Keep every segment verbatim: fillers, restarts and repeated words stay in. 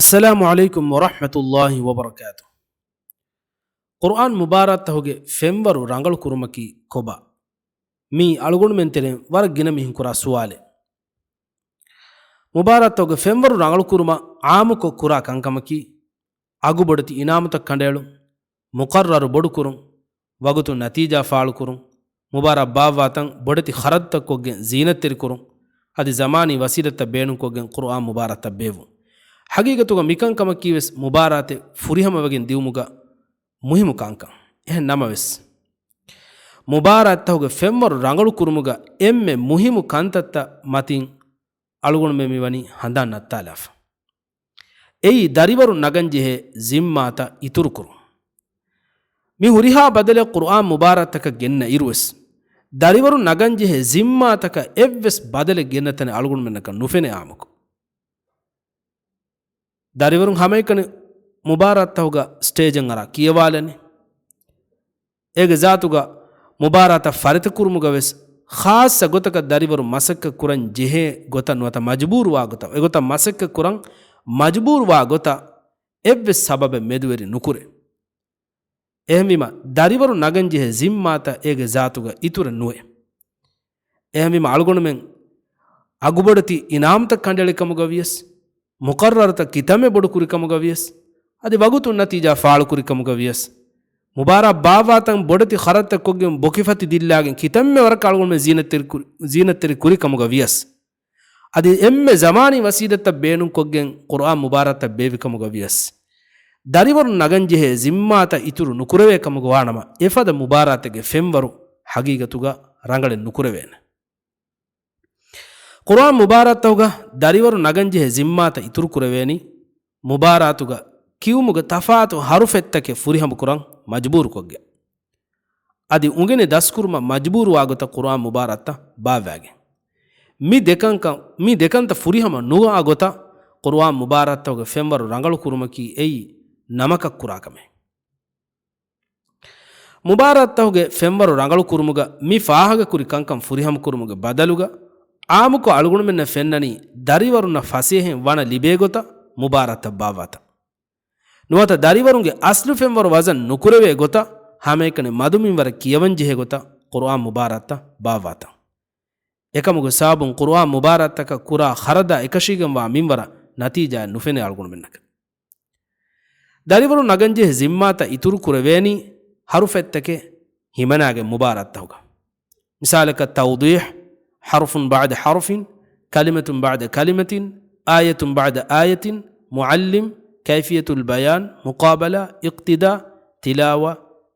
އައްސަލާމު ޢަލައިކުމް ވަރަޙްމަތުﷲި ވަބަރަކާތު. ޤުރްއާން މުބާރާތްތަހުގެ ފެންވަރު ރަނގަޅު ކުރުމަކީ ކޮބާ؟ މީ އަޅުގަނޑުމެން ތެރެއިން ވަރަށް ގިނަ މީހުން ކުރާ ސުވާލެއް. މުބާރާތްތަހުގެ ފެންވަރު ރަނގަޅު ކުރުމަށް ޢާއްމުކޮށް ކުރާ ކަންކަމަކީ، އަގުބޮޑެތި އިނާމުތައް ކަނޑައެޅުން، މުޤައްރަރު ބޮޑުކުރުން، ވަގުތުން ނަތީޖާ ފާޅުކުރުން، މުބާރާތް ބާއްވާތަން ބޮޑެތި ޚަރަދުތައް ކޮށްގެން ޒީނަތްތެރިކުރުން، އަދި ޒަމާނީ ވަސީލަތްތައް ބޭނުންކޮށްގެން ޤުރްއާން މުބާރާތްތައް ބޭއްވުން. ޙަޤީޤަތުގަ މިކަންކަމަކީވެސް މުބާރާތެއް ފުރިހަމަވެގެން ދިއުމުގަ މުހިއްމު ކަންކަން. އެހެން ނަމަވެސް، މުބާރާތްތަހުގެ ފެންވަރު ރަނގަޅު ކުރުމުގަ އެންމެ މުހިއްމު ކަންތައްތައް މަތިން އަޅުގަނޑުމެން މިވަނީ ހަނދާން ނައްތާލާފަ. އެއީ، ދަރިވަރުން ނަގަންޖެހޭ ޒިންމާތައް އިތުރުކުރުން. މި ހުރިހާ ބަދަލެއް ޤުރްއާން މުބާރާތްތަކަށް ގެންނަ އިރުވެސް، ދަރިވަރުން ނަގަންޖެހޭ ޒިންމާތަކަށް އެއްވެސް ބަދަލެއް ގެންނަ ތަނެއް އަޅުގަނޑުމެންނަކަށް ނުފެނޭ އާއްމުކޮށް. ދަރިވަރުން ހަމައެކަނި މުބާރާތްތަހުގަ ސްޓޭޖަށް އަރާ ކިޔަވާލަނީ. އޭގެ ޒާތުގަ މުބާރާތަށް ފަރިތަކުރުމުގަ ވެސް ޚާއްޞަ ގޮތަކަށް ދަރިވަރު މަސައްކަތް ކުރަން ޖެހޭ ގޮތަށް ނުވަތަ މަޖުބޫރުވާ ގޮތަށް، އެގޮތަށް މަސައްކަތް ކުރަން މަޖުބޫރުވާ ގޮތަށް އެއްވެސް ސަބަބެއް މެދުވެރި ނުކުރޭ. އެހެންވީމަ، ދަރިވަރު ނަގަން ޖެހޭ ޒިންމާތައް އޭގެ ޒާތުގަ އިތުރެއް ނުވޭ. އެހެންވީމަ، އަޅުގަނޑުމެން އަގުބޮޑެތި އިނާމުތައް ކަނޑައެޅި ކަމުގަ ވިޔަސް، މުޤައްރަރުތައް ކިތަންމެ ބޮޑު ކުރި ކަމުގަ ވިޔަސް، އަދި ވަގުތުން ނަތީޖާ ފާޅު ކުރި ކަމުގަ ވިޔަސް، މުބާރާތް ބާއްވާތަން ބޮޑެތި ޚަރަދުތައް ކޮށްގެން ބޮކި ފަތި ދިއްލާގެން ކިތަންމެ ވަރަކަށް އަޅުގަނޑުމެން ޒީނަތްތެރި ކުރި، ޒީނަތްތެރި ކުރި ކަމުގަ ވިޔަސް، އަދި އެންމެ ޒަމާނީ ވަސީލަތްތައް ބޭނުންކޮށްގެން ޤުރްއާން މުބާރާތްތައް ބޭއްވި ކަމުގަ ވިޔަސް، ދަރިވަރުން ނަގަން ޖެހޭ ޒިންމާތައް އިތުރު ނުކުރެވޭ ކަމުގަ ވާނަމަ، އެފަދަ މުބާރާތެއްގެ ފެންވަރު ޙަޤީޤަތުގަ ރަނގަޅެއް ނުކުރެވޭނެ. ޤުރްއާން މުބާރާތްތަހުގަ ދަރިވަރު ނަގަން ޖެހޭ ޒިންމާތައް އިތުރު ކުރެވޭނީ، މުބާރާތުގަ ކިޔުމުގެ ތަފާތު ޙަރުފެއްތަކެއް ފުރިހަމަކުރަން މަޖުބޫރުކޮށްގެން. އަދި އުނގެނި ދަސްކުރުމަށް މަޖުބޫރުވާ ގޮތަށް ޤުރްއާން މުބާރާތްތައް ބާއްވާގެން. މި ދެކަންކަން، މި ދެކަންތައް ފުރިހަމަ ނުވާ ގޮތަށް ޤުރްއާން މުބާރާތްތަހުގެ ފެންވަރު ރަނގަޅު ކުރުމަކީ އެއީ ނަމަކަށް ކުރާ ކަމެއް. މުބާރާތްތަހުގެ ފެންވަރު ރަނގަޅު ކުރުމުގަ މި ފާހަގަކުރި ކަންކަން ފުރިހަމަ ކުރުމުގެ ބަދަލުގަ، އާއްމުކޮށް އަޅުގަނޑުމެންނަށް ފެންނަނީ ދަރިވަރުންނަށް ފަސޭހައިން ވަނަ ލިބޭ ގޮތަށް މުބާރާތްތައް ބާއްވާތަން. ނުވަތަ ދަރިވަރުންގެ އަސްލު ފެންވަރު ވަޒަން ނުކުރެވޭ ގޮތަށް ހަމައެކަނި މަދުމިންވަރަށް ކިޔަވަން ޖެހޭ ގޮތަށް ޤުރްއާން މުބާރާތްތައް ބާއްވާތަން. އެކަމުގެ ސަބަބުން ޤުރްއާން މުބާރާތްތަކަށް ކުރާ ޚަރަދާ އެކަށީގެންވާ މިންވަރަށް ނަތީޖާއެއް ނުފެނޭ އަޅުގަނޑުމެންނަކަށް. ދަރިވަރު ނަގަންޖެހޭ ޒިންމާތައް އިތުރު ކުރެވޭނީ ޙަރުފެއްތަކެއް ހިމަނާގެން މުބާރާތްތަހުގަ. މިސާލަކަށް، ތައުޟީޙް، ޙަރުފުން ބަޢްދަ ޙަރުފިން، ކަލިމަތުން ބަޢްދަ ކަލިމަތިން، އާޔަތުން ބަޢްދަ އާޔަތިން، މުޢައްލިމް، ކައިފިޔަތުލް ބަޔާން، މުޤާބަލާ، އިޤްތިދާ، ތިލާވާ،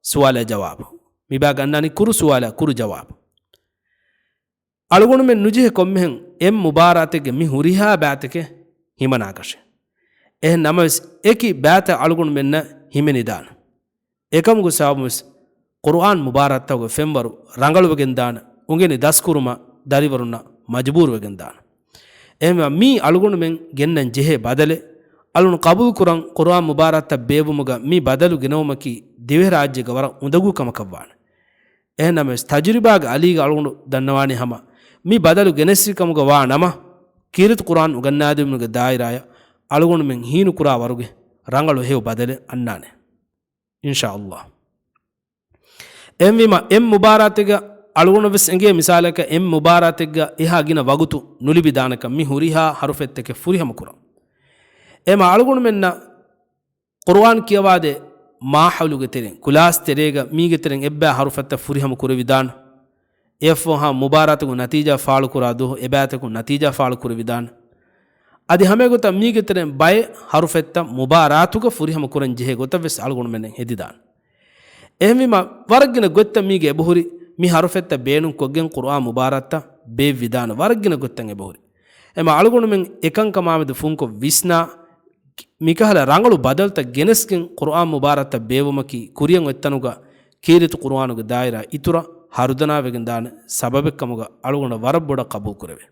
ސުވާލާ ޖަވާބު. މިބާގަ އަންނާނީ ކުރު ސުވާލާ ކުރު ޖަވާބު. އަޅުގަނޑުމެން ނުޖެހޭ ކޮންމެހެން އެއް މުބާރާތެއްގެ މި ހުރިހާ ބައިތަކެއް ހިމަނާކަށެއް. އެހެން ނަމަވެސް، އެކި ބައިތައް އަޅުގަނޑުމެންނަށް ހިމެނިދާނެ. އެކަމުގެ ސަބަބުންވެސް، ޤުރުއާން މުބާރާތްތަކުގެ ފެންވަރު ރަނގަޅުވެގެންދާނެ، އުނގެނި ދަސްކުރުމަށް ދަރިވަރުންނަށް މަޖުބޫރުވެގެންދާނެ. އެހެންވެ، މީ އަޅުގަނޑުމެން ގެންނަން ޖެހޭ ބަދަލެއް. އަޅުން ޤަބޫލުކުރަން، ޤުރުއާން މުބާރާތްތައް ބޭއްވުމުގަ މި ބަދަލު ގެނައުމަކީ ދިވެހިރާއްޖޭގަ ވަރަށް އުނދަގޫ ކަމަކަށްވާނެ. އެހެންނަމަވެސް، ތަޖުރިބާގެ އަލީގަ އަޅުގަނޑު ދަންނަވާނީ ހަމަ މި ބަދަލު ގެނެސްފި ކަމުގަ ވާ ނަމަ، ކީރިތި ޤުރުއާން އުގަންނާދިނުމުގެ ދާއިރާއަށް އަޅުގަނޑުމެން ހީނުކުރާ ވަރުގެ ރަނގަޅު ހެޔޮ ބަދަލެއް އަންނާނެ. އިންޝާﷲ. އެހެންވީމަ، އެއް މުބާރާތެއްގަ އަޅުގަނޑަށް ވެސް އެނގޭ މިސާލަކަށް، އެއް މުބާރާތެއްގަ އެހާ ގިނަ ވަގުތު ނުލިބިދާނެކަން މި ހުރިހާ ޙަރުފެއްތަކެއް ފުރިހަމަކުރަން. އެހެންވީމަ އަޅުގަނޑުމެންނަށް ޤުރުއާން ކިޔަވާދޭ މާޙައުލުގެ ތެރެއިން، ކްލާސް ތެރޭގަ މީގެ ތެރެއިން އެއްބައި ޙަރުފަށްތައް ފުރިހަމަ ކުރެވިދާނެ. އެއަށްފަހު ހަމަ މުބާރާތުގެ ނަތީޖާ ފާޅުކުރާ ދުވަހު އެބައިތަކުން ނަތީޖާ ފާޅު ކުރެވިދާނެ. އަދި ހަމައެގޮތަށް މީގެ ތެރެއިން ބައެއް ޙަރުފަށްތައް މުބާރާތުގަ ފުރިހަމަ ކުރަން ޖެހޭ ގޮތަށް ވެސް އަޅުގަނޑުމެންނަށް ހެދިދާނެ. އެހެންވީމަ، ވަރަށް ގިނަ ގޮތްތައް މީގެ އެބަހުރި، މި ޙަރުފަށްތައް ބޭނުންކޮށްގެން ޤުރުއާން މުބާރާތްތައް ބޭއްވިދާނެ. ވަރަށް ގިނަ ގޮތްތައް އެބަހުރި. އެމަ އަޅުގަނޑުމެން އެކަންކަމާމެދު ފުންކޮށް ވިސްނާ، މިކަހަލަ ރަނގަޅު ބަދަލުތައް ގެނެސްގެން ޤުރުއާން މުބާރާތްތައް ބޭއްވުމަކީ ކުރިއަށް އޮތްތަނުގަ ކީރިތި ޤުރުއާނުގެ ދާއިރާ އިތުރަށް ހަރުދަނާވެގެން ދާނެ ސަބަބެއްކަމުގަ އަޅުގަނޑަށް ވަރަށް ބޮޑަށް ޤަބޫލުކުރެވޭ.